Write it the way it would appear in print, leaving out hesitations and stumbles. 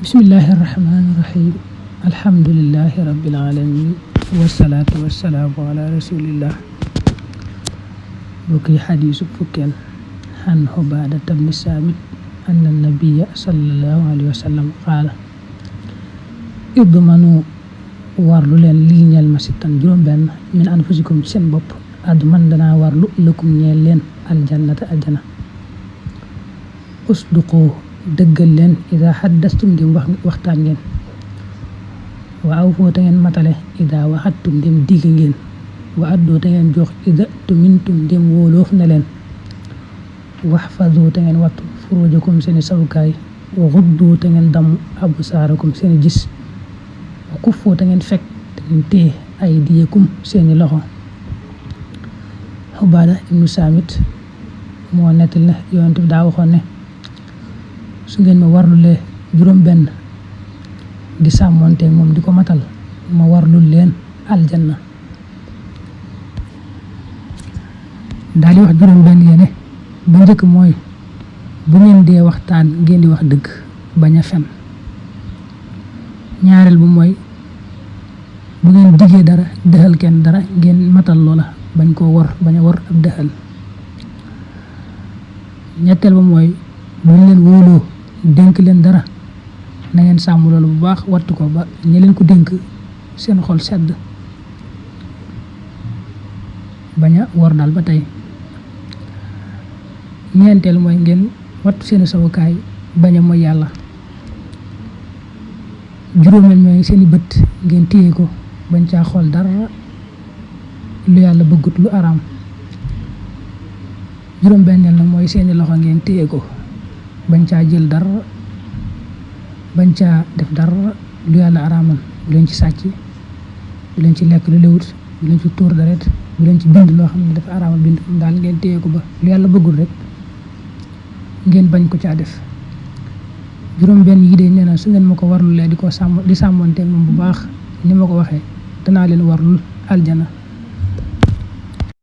Bismillahirrahmanirrahim. Alhamdulillahi rabbil alamin. Wassalatu wassalamu ala rasulillah. Bukki hadisu fukel han Ubaadata bni Saamit anna nabiyya sallallahu alayhi wa sallam qaala idmanu warlu leen lii ñeel ma sittan juróom benn min anfusikum ci seen bopp adman danaa warlu lakum ñeel leen aljannata aljana usduqu dëggal leen ida xaddastum ndim waxtaan ngeen wa awfoo te ngeen matale ida waxattum ndim digg ngeen wa addoo te ngeen jox ida tumintum ndim wóoloof na leen waxfadoo te ngeen wattu furujakum seeni sawukaay wa xuddoo te ngeen damm absaarakum seeni gis wa kuffoo te ngeen fekk te ngeen téye ay diyakum seeni loxo. Ubaada ibnu Saamit moo nettal ne yonent bi daa waxoon ne su ngeen ma warlulee juróom benn di sàmmonte moom di ko matal ma warlul leen aljanna. daal di wax juróom benn yene ba njëkk mooy bu ngeen dee waxtaan ngeen di wax dëgg bañ a fen. ñaareel bu mooy bu ngeen diggee dara dëxal kenn dara ngeen matal loola bañ koo war bañ a war ab dëxal. ñetteel ba mooy bu leen wóoloo dénk leen dara na ngeen sàmm loolu bu baax wattu ko ba ñi leen ko dénk seen xol sedd bañ a war daal ba tey. ñeenteel mooy ngeen wattu seen sawukaay bañ a mooy yàlla. juróomeel mooy seeni bët ngeen téye ko bañ caa xool dara lu yàlla bëggut lu araam. juróom benneel nag mooy seeni loxo ngeen téye ko bañ caa jël dara bañ caa def dara lu yàlla araamal. bu leen ci sàcc, bu leen ci lekk lu lewut, bu leen ci tuur deret, bu leen ci bind loo xam ne dafa araamal bind daal ngeen téye ko ba lu yàlla bëggul rek ngeen bañ ko caa def. juróom benn yi de nee na su ngeen ma ko warlulee di sàmmonteeg moom bu baax ni ma ko waxee danaa leen warlul aljana.